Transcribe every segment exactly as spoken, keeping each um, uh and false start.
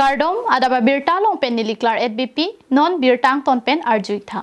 Kardom, adap abirta along pen neli Claret Beypi, non birta angton pen arju-ik tha.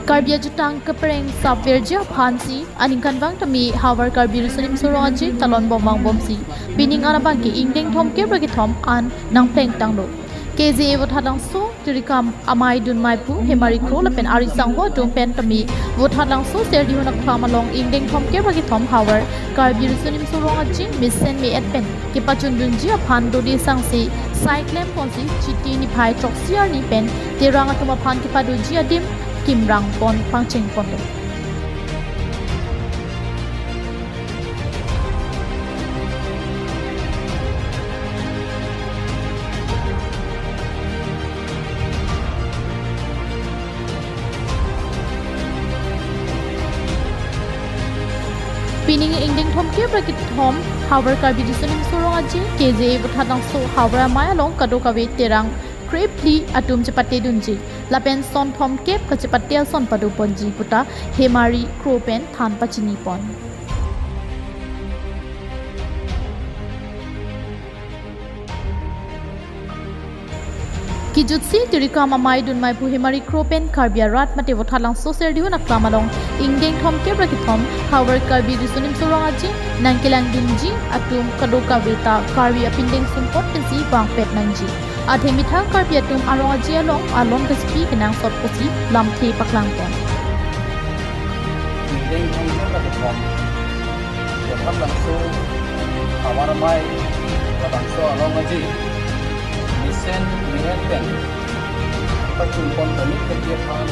Karbi ajutang kepreng sapverji aphansi aningkanvang tame Havar Karbi Riso Nimso Rong Aje talon bom vangbomsi pining an abangke ingdeng thomkep ra kethom an nangplengtanglo. K J A Vothatlangso Tirikam Amei Dunmei Phu Hemari Kro lapen ari sangho atum pen tame Vothatlangso Serdihun Aklam along ingdeng thomkep ra kethom Havar Karbi Riso Nimso Rong Aje mesen me-et pen kepachundunji aphan dode sangse sai klemponsi Chiti niphai throksi arni pen Terang atum aphan kepadoji adim kimrang pon pangchengponlo. Pining ingdeng thomkep ra kethom Havar Karbi Riso Nimso Rong Aje K J A Vothatlangso Havar Amei along kadokave Terang krephli atum chepatedunji lapen son thomkep kachepate ason padoponji puta Hemari Kro pen than pachinipon. Kijutsi Tirikam Amei Dunmei Phu Hemari Kro pen Karbi arat mate Vothatlangso Serdihun Aklam along ingdeng thomkep ra kethom Havar Karbi Riso Nimso Rong Aje nangkelangdunji atum kadokave ta Karbi apindeng sumpot pensi vangpet nangji. Athe methang Karbi atum arong aje along alon kesipi kenangsot pusi lamthe paklangpon. Ingdeng thomkep ra kethom Vothatlangso Havar Amei labangso arong aje mesen me-et pen pachunpon pame kedi aphan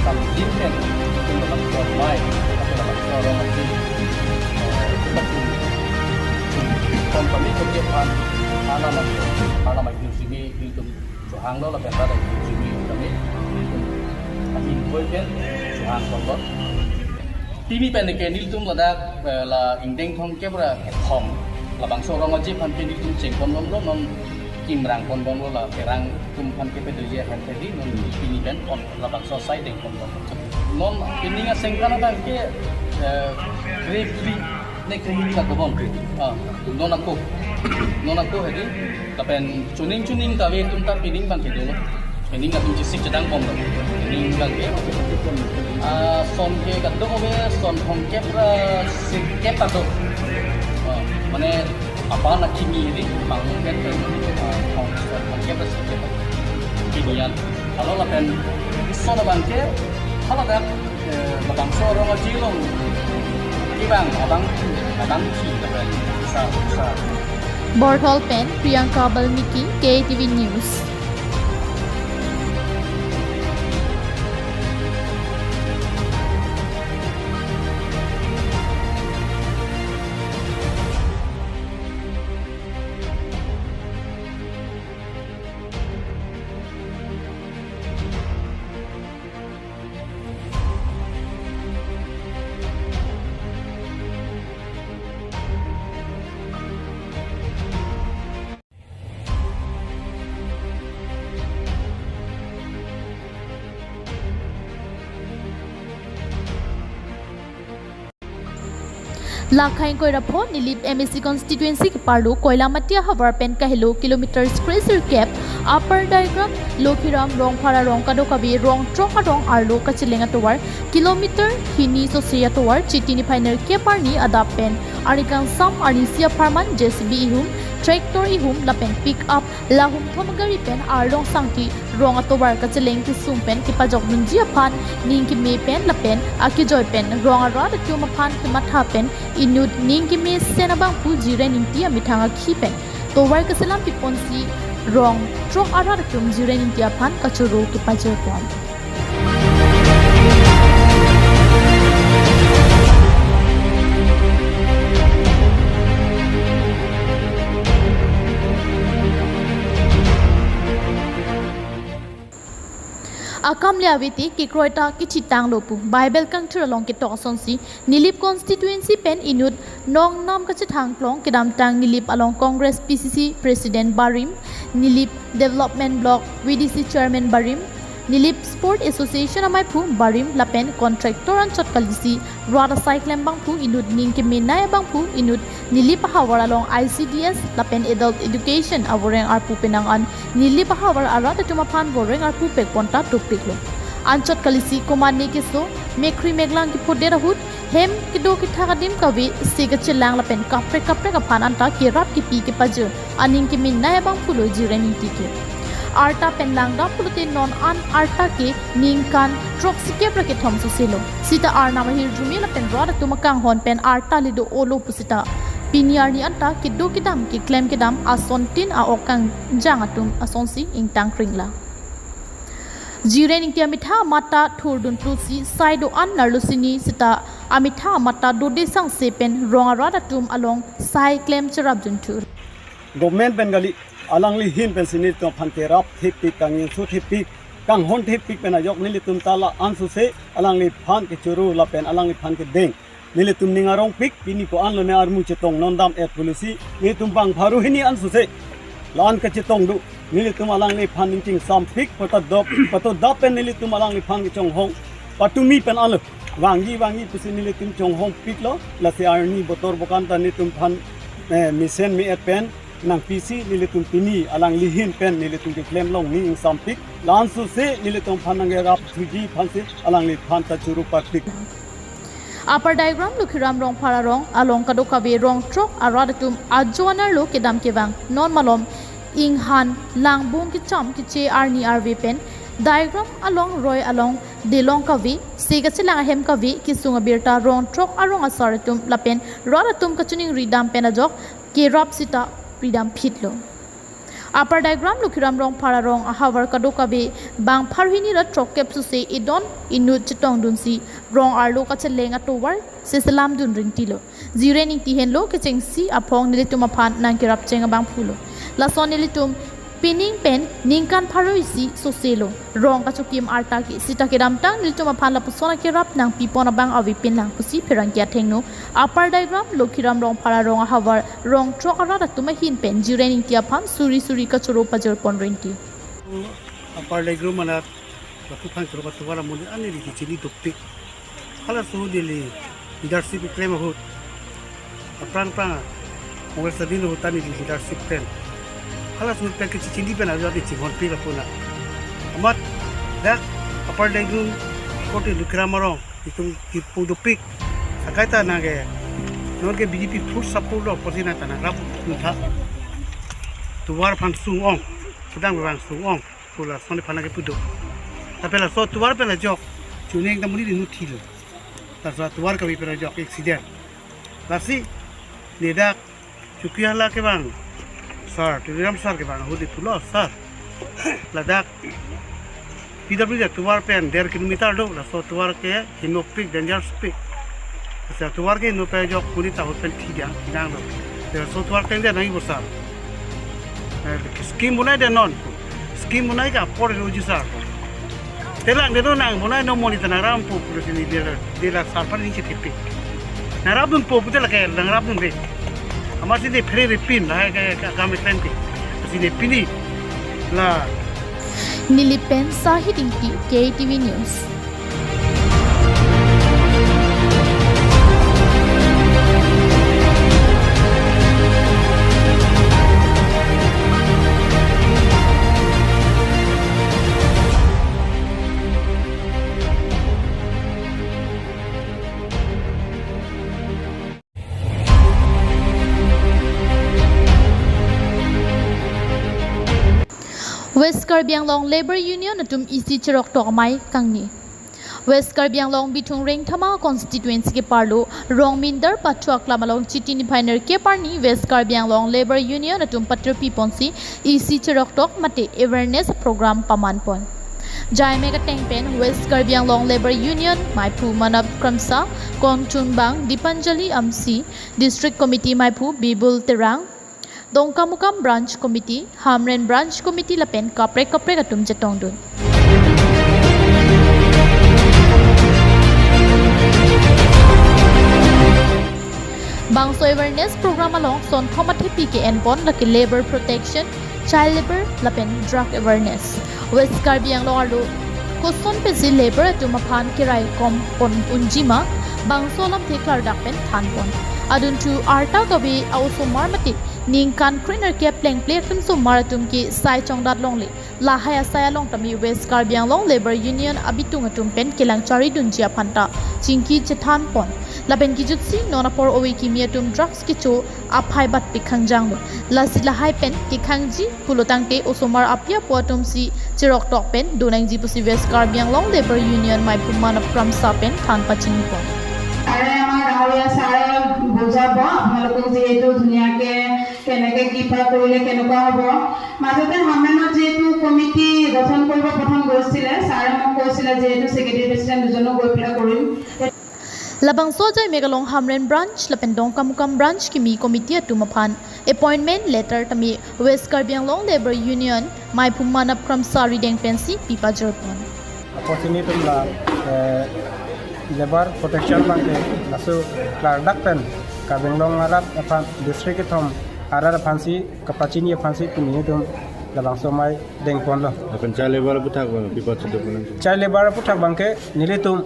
samjin pen itum labangso amei, itum labangso arong aje, eh, pachunpon pame kedi aphan, alam, alam akhir sini itum chohanglo lapen rat akhir sini kami itum ahin koi pen chohangponlo. Pini pen ke nelitum ladak, eh, la ingdeng thomkep ra kethom labangso arong aje aphan ke nelitum chengponlonglo, non kimrang ponbomlo, la Terang atum aphan kepadoji ahem hedi non pini pen on labangso asai dengponbomlo. Non pining asengkan abangke, eh, krephli ne krehini la dobom. Ah, non ako. Non ako hedi. Lapen chuning chuning kave atum ta pining abangke dolo. Pining atum chesik chedang bomlo. Pining abangke. Ah, son ke kadokave son thomkep ra sikep atum. Ah, mane apa na kimi hedi, bang mungkin pen, ah, thom, son thomkep ra sikep atum. Kinian. Halo lapen son abangke, haladak, eh, labangso arong aje along kevang abang, abang ki lapen sa, sa. Borthol pen Priyanka Balmiki, K T V News. Lakhai ingkoi ra pho Nilip M A C constituency keparlo Koilamati ahavar pen kahelo kilometer kre sirkep Upper Daigram, Lokhiram, Rongphar arong kadokave rong throk arong arlo kacheleng atovar kilometer hini sose atovar Chiti niphai nerkep arni adap pen arni kangsam arnisi apharman J C B ihum, tractor ihum lapen pick up lahum thom gari pen arlong sangti rong atovar kacheleng kesung pen kepajokdunji aphan ning keme pen lapen akejoi pen rong arat atum aphan kematha pen inut ning kemesen abang pu Jiren Ingti amethang akhi pen tovar keselam piponsi rong throk arat atum Jiren Ingti aphan kachoro kepajirpon. Akam le aveti kekroi ta kechitanglo pu Bible kangthir along ketok asonsi Nilip constituency pen inut nongnam kachethang klong kedamtang Nilip along Congress P C C President barim, Nilip Development Block V D C Chairman barim, Nilip Sport Association amaiphu barim lapen contractor anchot kalisi rat asai klem abangphu inut ning kemenei abangphu inut Nilip ahavar along I C D S lapen Adult Education avoreng arpu penang an Nilip ahavar arat atum aphan voreng arpu pekpon ta tupiklo. Anchot kalisi komatne keso mekhri meglang kephodet ahut hem kedo kethak adim kave se kachelang lapen kaprek kaprek aphan anta kerap kepi kepajir aning kemenei abangphulo Jiren Ingti ke. Arta pen langdam pulote non an arta ke ningkan throksikep ra kethom soselo. Sita arnam ahirjume lapen rat atum akanghon pen arta le do-olo pusita pini arni anta kedo kedam keklem kedam asontin a-ok kangjang atum asonsi ingtang kringla. Jiren Ingti amitha amat ta thurdun tlusi sai do-an arlo sini sita amitha amat ta dode sangse pen rong arat atum along sai klem cherapdun thu. Government pen kali, alangli ahin pensi nelitum aphan kerap thepik, kangingso thepik, kanghon thepik pen ajok nelitum ta la-an sose alangliphan kechoro lapen alangliphan kedeng nelitum ning arongpik. Pini ko-an lone armu chetong non dam-et pulosi nelitum bang pharo hini an sose la-an kachetong do. Nelitum alangliphan ning chingsampik, patodap, patodap pen nelitum alangliphan kechonghong patumi pen alo vangji vangji pusi nelitum chonghongpiklo. Lasi arni botor bokan ta nelitum aphan, eh, mesen me-et pen nangpisi nelitum pini alangli ahin pen nelitum keklem longni ingsampik. La-an sose nelitum aphan nangkerap thuji aphansi alangliphan ta choro parpik. Upper Diagram Lokhiram Rongphar arong along kadokave rong throk arat atum ajo anerlo kedam kevang non malom inghan langbung kecham keche arni arve pen Diagram along roi along delong kave se kachelang ahem kave kesung abirta rong throk arong asar atum lapen rat atum kachiningri dam pen ajok kerap sita pridam phitlo. Upper Diagram Lokhiram Rongphar arong ahavar kadokave bang pharo hini ra throkkep sose edon inut chetongdunsi rong arlo kacheleng atovar seselamdun ringtilo. Jiren Ingti henlo kechengsi aphong nelitum aphan nangkerap cheng abangphulo. Lason nelitum pining pen ningkan pharo isi soselo rong kachokim arta ke sita kedamtang nelitum aphan lapuson akerap nangpipon abang avepinlang pusi pherangke athengno Upper Diagram Lokhiram Rongphar arong ahavar rong throk arat atum ahin pen Jiren Ingti aphan suri suri kachoro pajirpon rinti. Upper Diagram anat lapu phang choro patuwar amonit ani di chini dopik. Halaso neli leadership klem ahut. Aphrang phrang Congress adin ahut ta neli leadership klem. Halaso pen kechini pen ajo di chinghonpik lapu na. Amat dak Upper Diagram kote Lokhiram arong itum kipu dopik. Sakaita nangke non ke B J P full support lo pusi nangta nangrap nangtha. Tovar aphan sung-ong, kedam bang sung-ong. Pu lason aphan nangkepu do. Tapi laso tovar pen ajok chuning ta monit inut thilo. Laso tovar kave pen ajok accident. Lasi nedak Chokihola kevang sir, Tuliram sir kevang ahut di pulo sir. Ladak P W D tovar pen der kilometer do, laso tovar ke hinopik, dangerous pik. Laso tovar ke hinop ajok monit ta ahut pen thi dia, thinang do. Laso tovar ke dia nangji bo sir. Eh, scheme bonai dia non. Scheme bonai ke apor uji sir. Telang dia non nang bonai non monit ta nangrappo pusi neli dia la, dia la sir aphan neli chethepik. Nangrapdunpo pute lake nangrapdunde. Amatsi neli pherere pin lahai ke ke akam klem ke. Pusi neli pini la. Nilip pen Sahid Ingti, K T V News. West Karbi Anglong Labour Union atum isi cheroktok amei kangni. West Karbi Anglong Bithung Rengthama constituency keparlo Rongminder Pathu aklam along Chiti niphai nerkep arni West Karbi Anglong Labour Union atum patirpi ponsi isi cheroktok mate awareness program pamanpon. Jaimek ateng pen West Karbi Anglong Labour Union maiphu Manab Kramsa, kongchunbang Dipanjali Amsi, District Committee maiphu Bibul Terang, Dongkamukam Branch Committee, Hamren Branch Committee lapen kaprek kaprek atum chetongdun. Bangso awareness program along sonthom athepi ke-enpon lake labour protection, child labour lapen drug awareness. West Karbi Anglong arlo Koson pensi labour atum aphan kerai kom pon unji ma, bangso alamthe klardak pen thanpon. Adunthu arta kave a-osomar mate ningkan krenerkep plengple akrimsomar atum ke sai chongdat longle. Lahai asai along tame West Karbi Anglong Labour Union abitung atum pen kelang charidunji aphan ta chingki chethanpon. Lapen kejutsi non apor ove kimi atum drugs kecho aphai bat pikhang janglo. Lasi lahai pen kekhangji pulo tangte osomar api apo atum si cheroktok pen donangji pusi West Karbi Anglong Labour Union Maiphum Manab Kramsa pen than pachinipon. ছাৰে আমাৰ ডাঙৰীয়া ছাৰে বুজাব আপোনালোকক, যিহেতু ধুনীয়াকে কেনেকে কি পাৰ কৰিলে কেনেকুৱা হ'ব। মাজতে হামেনত যিহেতু কমিটি গঠন কৰিব প্ৰথম গৈছিলে, ছাৰে মোক কৈছিলে যিহেতু ছেক্ৰেটাৰী প্ৰেচিডেণ্ট দুজনো গৈ পেলাই কৰিম। Labangso ajaimek along Hamren branch lapen Dongkamukam branch kimi committee atum aphan appointment letter tame West Karbi Anglong Labour Union Maiphum Manab Kramsa arideng pensi pipajirpon. Apotsi nelitum la, eh, labour protection abangke laso klardak pen Karbi Anglong arat aphan, district kethom arat aphansi kapachini aphansi pini nelitum labangso amei dengponlo. Lapen child labour aputhak abang pi pachini ponlo? Child labour aputhak abangke nelitum,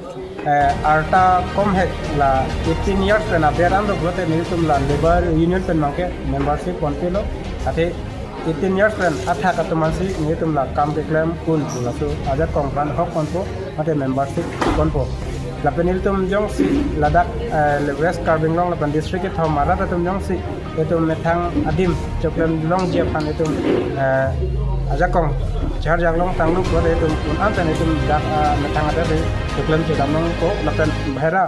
eh, arta komhek la eighteen years pen aber an dok lote nelitum la labour union pen abangke membership ponpelo. Athe eighteen years pen athak atum aphansi nelitum la kam keklem un laso ajakong aphan hok ponpo, mate membership ponpo. Lapen nelitum jongsi ladak, eh, West Karbi Anglong lapen district kethom arat atum jongsi itum methang adim choklem longji aphan itum, eh, ajakong chehar jaklong tanglo pulote itum un-an pen itum dak, ah, methang adim choklem chodam nangpo lapen bahera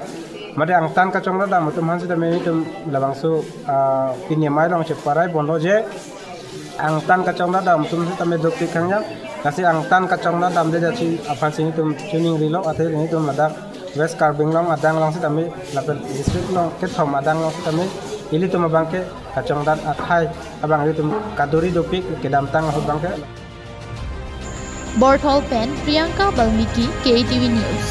mate angtan kachongdat dam atum aphan sitame itum labangso, ah, pini amei along cheparai ponlo je angtan kachongdat dam atum sitame dopik khangjang. Lasi angtan kachongdat damde jatsi aphansi nelitum chiningrilo, athe nelitum ladak West Karbi Anglong adang along sitame lapen district along kethom adang along sitame ilitum abangke kachongdat akhai abang ilitum kaduri dopik kedamtang ahut abangke. Borthol pen Priyanka Balmiki, K A T V News.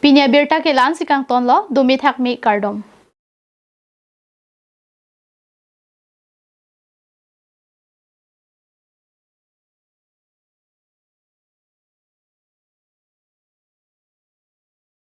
Pini abirta ke la-ansi kangtonlo, dome thakme kardom.